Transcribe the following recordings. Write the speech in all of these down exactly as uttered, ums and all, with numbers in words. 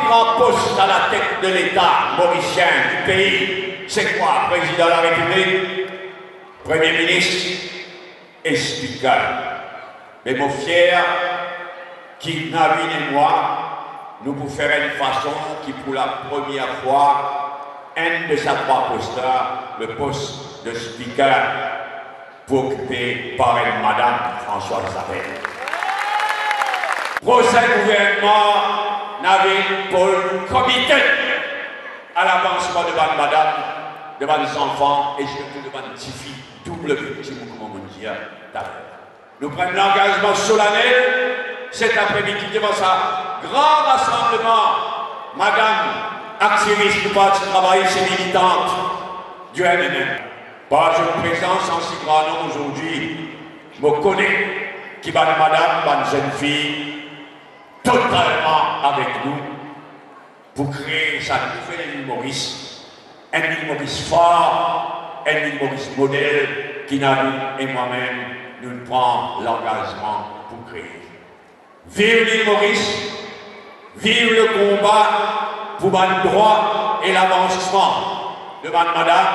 Gran pos a latet de Leta morisien, di pei, se kwa? Prezidan Larepiblik, Premie Minis e Spiker. Me mo fier ki Navin e mwa, nou pou fer enn fason ki pou lapremier fwa, enn de sa trwa pos la, le pos de Spiker, pou okipe par enn madam, Françoise Labelle. Prosin gouvernman, Navin Paul committed a lavansman de bann madam, de bann zanfan e sirtou de bann tifi doub viktim, kouma mo dir taler. Nou pran langazman solanel set apremidi devan sa gran rasanbleman madam aktivis di Parti Travayis e militant di M M M. Par zot prezans an si gran nonb azordi, mo kone ki bann madam, bann zenn fi totalman avek nou pou kree sa nouvel Lil Moris, enn Lil Moris far, enn Lil Moris model ki Navin e mwa mem nou pran langazman pou kree. Viv Lil Moris, viv le konba pou bann drwa e lavansman de bann madam,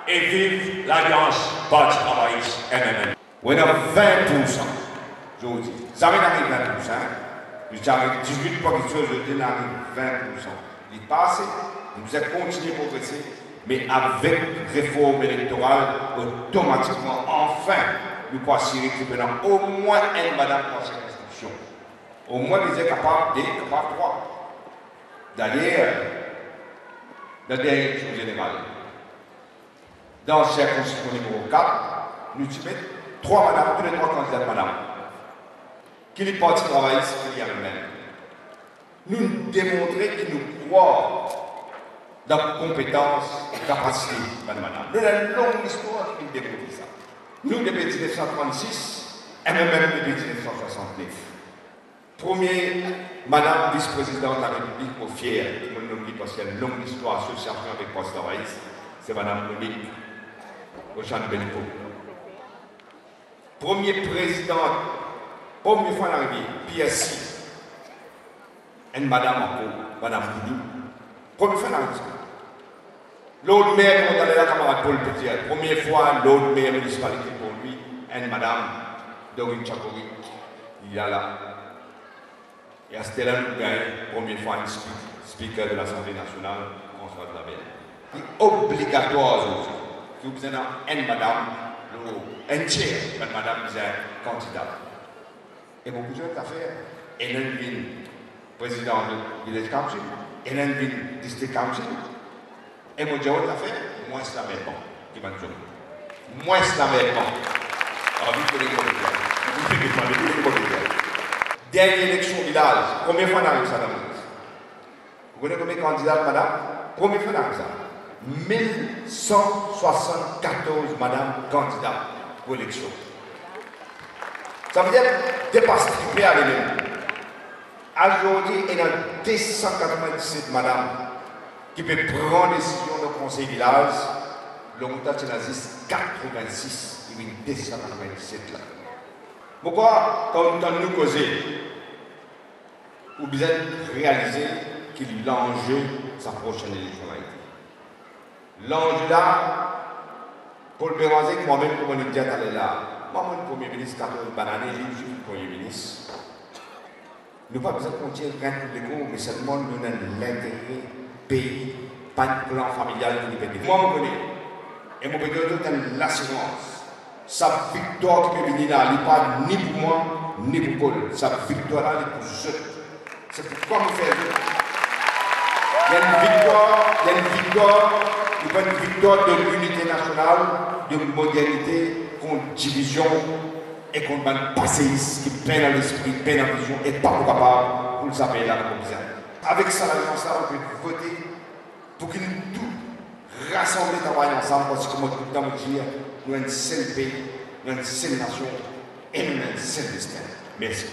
e viv Lalians Parti Travayis M M M. Ou ena vin poursan zordi. Zame inn ariv vin poursan, hein. Nou ti ariv dizwit pwin kiksoz, zordi inn ariv vin poursan. Li pa ase, nou bizin kontigne progrese, me avek reform elektoral, otomatikman, anfin, nou pou asire ki pou ena omwin enn madam par sirkonskriksyon. Omwin bizin kapav de, kapav trwa. Dayer, dan dernie eleksion zeneral, dan sirkonskriksyon nimero kat, nou ti met trwa madam, tou le trwa kandida madam. Ki li Parti Travayis, ki li M M M. Nou demontre ki nou krwar dan konpetans e kapasite bann madam. Nou ena long listwar ki finn demontre sa. Nou, depi diznef san trannsis, M M M depi diznef san swasantnef. Premie madam vis-prezidant Larepiblik, mo fier ki mo nom li, parski li ena long listwar asosiasion avek Parti Travayis, se madam Monique Ochann-Beliveau. Premie prezidant, premie fwa inn arive, P S C, enn madam ankor, madam Boudou. Premie fwa inn arive sa. Lord Mayor, kouma taler kamarad Paul pe dir, premie fwa Lord Mayor minisipalite Port Louis, enn madam, Doreen Chakori, li la la. E aster la nou gagn premie fwa enn spi-, Speaker de Lasanble Nasional, Françoise Labelle. Li obligatwar zordi ki ou bizin ena enn madam lor enn tier bann madam bizin kandida. E mo pou dir enn zafer, ena enn vinn prezidan village council, ena enn vinn district council. E mo dir enn zafer, mwins lanmerman ki bann zom. Mwins lanmerman. Anvi kone ki mo pe dir. Ou pe defann, ou kone ki mo pe dir. Dernie eleksion vilaz, premie fwa inn ariv sa dan mo zis. Ou kone konbien kandida madam? Premie fwa inn ariv sa. Mil san swasannkatorz madam kandida pou eleksion. Savedir depas triple ale mem. Azordi, ena de san katrovin-diset madam ki pe pran desizion dan konsey vilaz. Lontan ti ena zis katrovin-sis, li vinn de san katrovin-diset la. Mo krwar, kan ou tann nou koze, ou bizin realize ki lanze sa prosenn eleksion la ete. Lanze la, Paul Bérenger ek mwa mem, kouma nou dir taler la, mwa mo inn Premie Minis katorz bann ane, li osi finn Premie Minis. Nou pa bizin kontign rint nou lekor, me selman nou ena lintere pei, pa enn klan familial ki nou pe defann. Mwa mo kone, e mo pe donn zot enn lasirans, sa viktwar ki pe vini la, li pa ni pou mwa, ni pou Paul. Sa viktwar la, li pou zot. Se poukwa mo fer zot. Li enn viktwar, li enn viktwar, li pa enn viktwar de linite nasional, de modernite kont divizion e kont bann paseis ki pena lespri, pena vizion e pa pou kapav pou sa pei la kouma bizin. Avek sa lalians la, nou pe vote pou ki nou tou rasanble, travay ansam, parski mo toultan mo dir, nou enn sel pei, nou enn sel nasion e nou enn sel destin. Mersi.